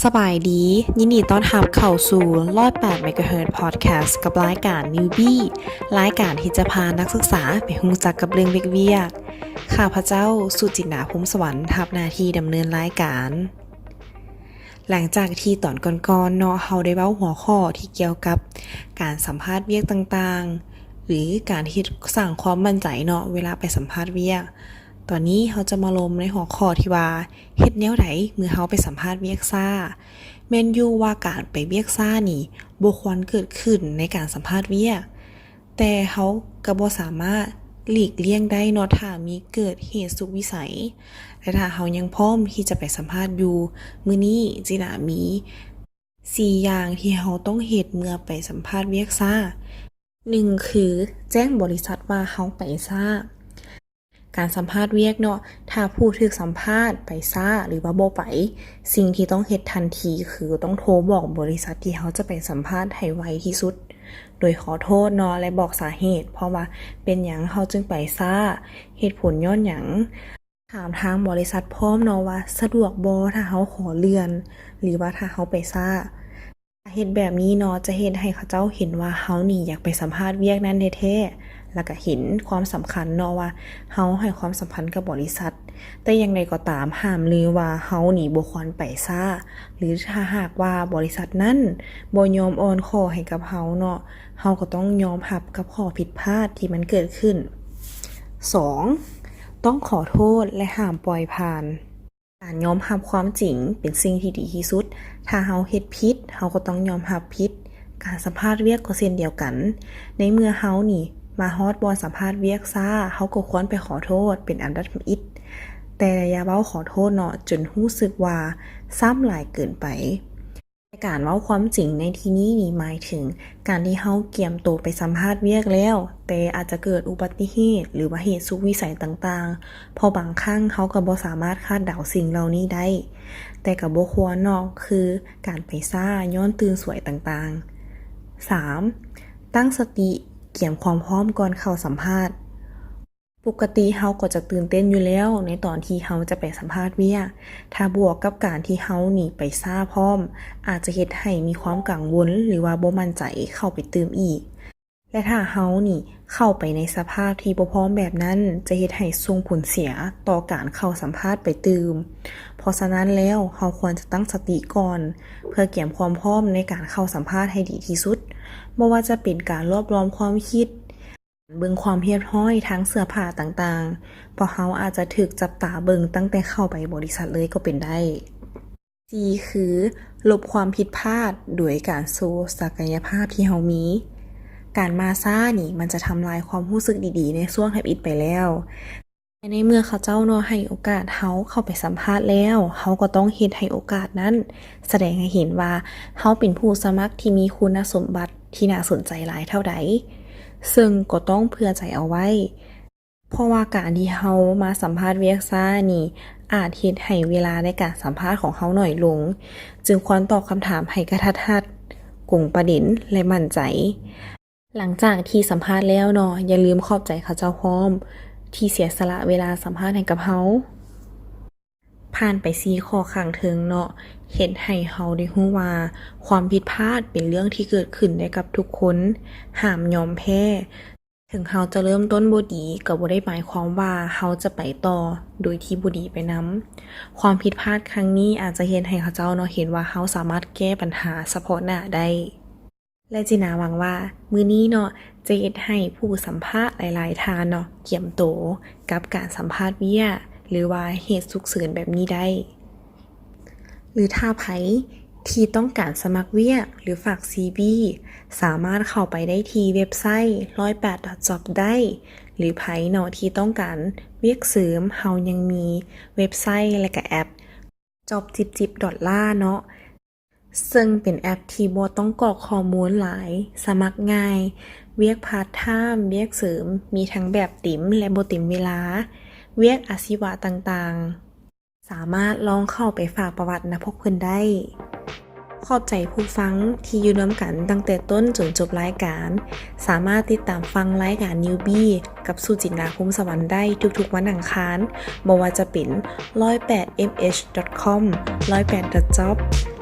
ສະບາຍດີ, ຍິນດີຕ້ອນຮັບເຂົ້າສູ່ ຮ້ອຍແປດ ເມກາເຮີດ ພອດແຄສ ກັບລາຍການ Newbie ລາຍການທີ່ຈະພານັກສຶກສາໄປຮູ້ຈັກກັບເລື່ອງວຽກໆ. ຂ້າພະເຈົ້າ ສຸຈິນດາ ພົມສະຫວັນ ຮັບໜ້າທີ່ດຳເນີນລາຍການ. ຫຼັງຈາກທີ່ຕອນກ່ອນໆເນາະ ເຮົາໄດ້ເວົ້າຫົວຂໍ້ທີ່ກ່ຽວກັບການສຳພາດວຽກຕ່າງໆ ຫຼື ການເຮັດສ້າງຄວາມໝັ້ນໃຈເນາະ ເວລາໄປສຳພາດວຽກ. ຕອນນີ້ເຮົາຈະມາລົມໃນຫົວຂໍ້ທີ່ວ່າ ເຮັດແນວໃດເມື່ອເຮົາໄປສຳພາດວຽກຊ້າ? ແມ່ນຢູ່ວ່າການໄປວຽກຊ້ານີ້ບໍ່ຄວນເກີດຂຶ້ນໃນການສຳພາດວຽກ, ແຕ່ເຮົາກໍບໍ່ສາມາດຫຼີກລ່ຽງໄດ້ເນາະ ຖ້າມີເກີດເຫດສຸດວິໄສ ແລະ ຖ້າເຮົາຍັງພ້ອມທີ່ຈະໄປສຳພາດຢູ່. ມື້ນີ້ຈິນດາມີສີ່ຢ່າງທີ່ເຮົາຕ້ອງເຮັດເມື່ອໄປສຳພາດວຽກຊ້າ. ໜຶ່ງ ຄືແຈ້ງບໍລິສັດວ່າເຮົາໄປຊ້າ. ການສຳພາດວຽກເນາະ ຖ້າຜູ້ຖືກສຳພາດໄປຊ້າ ຫຼືວ່າບໍ່ໄປ, ສິ່ງທີ່ຕ້ອງເຮັດທັນທີຄືຕ້ອງໂທບອກບໍລິສັດທີ່ເຮົາຈະໄປສຳພາດໃຫ້ໄວທີ່ສຸດ ໂດຍຂໍໂທດເນາະ ແລະ ບອກສາເຫດ ເພາະວ່າເປັນຫຍັງເຮົາຈຶ່ງໄປຊ້າ, ເຫດຜົນຍ້ອນຫຍັງ. ຖາມທາງບໍລິສັດພ້ອມເນາະວ່າສະດວກບໍ່ຖ້າເຮົາຂໍເລື່ອນ ຫຼືວ່າຖ້າເຮົາໄປຊ້າ. ເຮັດແບບນີ້ເນາະ ຈະເຮັດໃຫ້ເຂົາເຈົ້າເຫັນວ່າເຮົານີ້ຢາກໄປສຳພາດວຽກນັ້ນແທ້ໆ ແລ້ວກະເຫັນຄວາມສຳຄັນເນາະວ່າເຮົາໃຫ້ຄວາມສຳຄັນກັບບໍລິສັດ. ແຕ່ຢ່າງໃດກໍຕາມ ຫ້າມລືວ່າເຮົານີ້ບໍ່ຄວນໄປຊ້າ ຫຼື ຖ້າຫາກວ່າບໍລິສັດນັ້ນບໍ່ຍອມອ່ອນຂໍ້ໃຫ້ກັບເຮົາເນາະ, ເຮົາກໍຕ້ອງຍອມຮັບກັບຂໍ້ຜິດພາດທີ່ມັນເກີດຂຶ້ນ. ສອງ ຕ້ອງຂໍໂທດ ແລະ ຫ້າມປ່ອຍຜ່ານ. ການຍອມຮັບຄວາມຈິງເປັນສິ່ງທີ່ດີທີ່ສຸດ. ຖ້າເຮົາເຮັດຜິດ, ເຮົາກໍຕ້ອງຍອມຮັບຜິດ. ການສຳພາດວຽກກໍເຊັ່ນດຽວກັນ. ໃນເມື່ອເຮົານີ້ມາຮອດບ່ອນສຳພາດວຽກຊ້າ, ເຮົາກໍຄວນໄປຂໍໂທດເປັນອັນດັບທຳອິດ. ແຕ່ຢ່າເວົ້າຂໍໂທດເນາະ ຈົນຮູ້ສຶກວ່າຊ້ຳຫຼາຍເກີນໄປ. ແຕ່ການເວົ້າຄວາມຈິງໃນທີ່ນີ້ນີ້ໝາຍເຖິງການທີ່ເຮົາກຽມໂຕໄປສຳພາດວຽກແລ້ວ, ແຕ່ອາດຈະເກີດອຸບັດຕິເຫດ ຫຼືວ່າເຫດສຸດວິໄສຕ່າງໆ, ເພາະບາງຄັ້ງເຮົາກໍບໍ່ສາມາດຄາດເດົາສິ່ງເຫຼົ່ານີ້ໄດ້. ແຕ່ກໍບໍ່ຄວນເນາະ ຄືການໄປຊ້າຍ້ອນຕື່ນສວຍຕ່າງໆ. ສາມ ຕັ້ງສະຕິ, ກຽມຄວາມພ້ອມກ່ອນເຂົ້າສຳພາດ. ປົກກະຕິເຮົາກໍຈະຕື່ນເຕັ້ນຢູ່ແລ້ວໃນຕອນທີ່ເຮົາຈະໄປສຳພາດວຽກ, ຖ້າບວກກັບການທີ່ເຮົານີ້ໄປຊ້າພ້ອມ, ອາດຈະເຮັດໃຫ້ມີຄວາມກັງວົນ ຫຼືວ່າບໍ່ໝັ້ນໃຈເຂົ້າໄປຕື່ມອີກ. ແລະ ຖ້າເຮົານີ້ເຂົ້າໄປໃນສະພາບທີ່ບໍ່ພ້ອມແບບນັ້ນ, ຈະເຮັດໃຫ້ສົ່ງຜົນເສຍຕໍ່ການເຂົ້າສຳພາດໄປຕື່ມ. ເພາະສະນັ້ນແລ້ວ, ເຮົາຄວນຈະຕັ້ງສະຕິກ່ອນ ເພື່ອກຽມຄວາມພ້ອມໃນການເຂົ້າສຳພາດໃຫ້ດີທີ່ສຸດ, ບໍ່ວ່າຈະເປັນການລວບລວມຄວາມຄິດ, ເບິ່ງຄວາມຮຽບຮ້ອຍທາງເສື້ອຜ້າຕ່າງໆ, ເພາະເຮົາອາດຈະຖືກຈັບຕາເບິ່ງຕັ້ງແຕ່ເຂົ້າໄປບໍລິສັດເລີຍກໍເປັນໄດ້. ສີ່ ຄື ລົບຄວາມຜິດພາດໂດຍການໂຊສັກກະຍະພາບທີ່ເຮົາມີ. ການມາຊ້ານີ້ມັນຈະທຳລາຍຄວາມຮູ້ສຶກດີໆໃນຊ່ວງທຳອິດໄປແລ້ວ. ແຕ່ໃນເມື່ອເຂົາເຈົ້າເນາະໃຫ້ໂອກາດເຮົາເຂົ້າໄປສຳພາດແລ້ວ, ເຮົາກໍຕ້ອງເຮັດໃຫ້ໂອກາດນັ້ນສະແດງໃຫ້ເຫັນວ່າເຮົາເປັນຜູ້ສະໝັກທີ່ມີຄຸນນະສົມບັດທີ່ໜ້າສົນໃຈຫຼາຍເທົ່າໃດ, ເຊິ່ງກໍຕ້ອງເຜື່ອໃຈເອົາໄວ້, ເພາະວ່າການທີ່ເຮົາມາສຳພາດວຽກຊ້ານີ້ ອາດເຮັດໃຫ້ເວລາໃນການສຳພາດຂອງເຮົາໜ້ອຍລົງ, ຈຶ່ງຄວນຕອບຄຳຖາມໃຫ້ກະທັດຮັດ, ກົງປະເດັນ ແລະ ໝັ້ນໃຈ. ຫຼັງຈາກທີ່ສຳພາດແລ້ວເນາະ, ຢ່າລືມຂອບໃຈເຂົາເຈົ້າພ້ອມທີ່ເສຍສະຫຼະເວລາສຳພາດໃຫ້ກັບເຮົາ. ຜ່ານໄປສີ່ຂໍ້ຂ້າງເທິງເນາະ, ເຮັດໃຫ້ເຮົາໄດ້ຮູ້ວ່າຄວາມຜິດພາດເປັນເລື່ອງທີ່ເກີດຂຶ້ນໄດ້ກັບທຸກຄົນ. ຫ້າມຍອມແພ້. ເຖິງເຮົາຈະເລີ່ມຕົ້ນບໍ່ດີ, ກໍບໍ່ໄດ້ໝາຍຄວາມວ່າເຮົາຈະໄປຕໍ່ໂດຍທີ່ບໍ່ດີໄປນຳ. ຄວາມຜິດພາດຄັ້ງນີ້ອາດຈະເຮັດໃຫ້ເຂົາເຈົ້າເນາະ ເຫັນວ່າເຮົາສາມາດແກ້ບັນຫາສະເພາະໜ້າໄດ້. ແລະ ຈິນດາຫວັງວ່າມື້ນີ້ເນາະ ຈະເຮັດໃຫ້ຜູ້ສຳພາດຫຼາຍໆທ່ານເນາະ ກຽມໂຕກັບການສຳພາດວຽກ ຫຼືວ່າເຫດສຸກເສີນແບບນີ້ໄດ້. ຫຼືຖ້າໃຜທີ່ຕ້ອງການສະໝັກວຽກ ຫຼືຝາກຊີວີ ສາມາດເຂົ້າໄປໄດ້ທີ່ເວັບໄຊ ຮ້ອຍແປດ ດອດ ຈັອບ ໄດ້, ຫຼືໃຜເນາະທີ່ຕ້ອງການວຽກເສີມ, ເຮົາຍັງມີເວັບໄຊ ແລະ ກະແອັບ ຈັອບ ຈິບຈິບ ດອດ ລາ ເນາະ. ເຊິ່ງເປັນແອັບທີ່ບໍ່ຕ້ອງກອກຂໍ້ມູນຫຼາຍ, ສະໝັກງ່າຍ, ວຽກພາດທາມ, ວຽກເສີມ, ມີທັງແບບເຕັມ ແລະ ບໍ່ເຕັມເວລາ, ວຽກອາຊີວະຕ່າງໆ. ສາມາດລອງເຂົ້າໄປຝາກປະຫວັດນຳພວກເພິ່ນໄດ້. ຂອບໃຈຜູ້ຟັງທີ່ຢູ່ນຳກັນຕັ້ງແຕ່ຕົ້ນຈົນຈົບລາຍການ. ສາມາດຕິດຕາມຟັງລາຍການ Newbie ກັບ ສຸຈິນດາ ພົມສະຫວັນ ໄດ້ທຸກໆວັນອັງຄານ, ບໍ່ວ່າຈະເປັນ ຮ້ອຍແປດ ເອັມ ເອັດ ດອດ ຄອມ, ຮ້ອຍແປດ ດອດ ຈັອບ.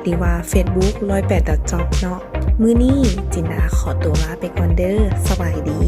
ຫຼືວ່າ Facebook ຮ້ອຍແປດ dot job ເນາະ. ມື້ນີ້ຈິນດາຂໍຕົວລາໄປກ່ອນເດີ້. ສະບາຍດີ.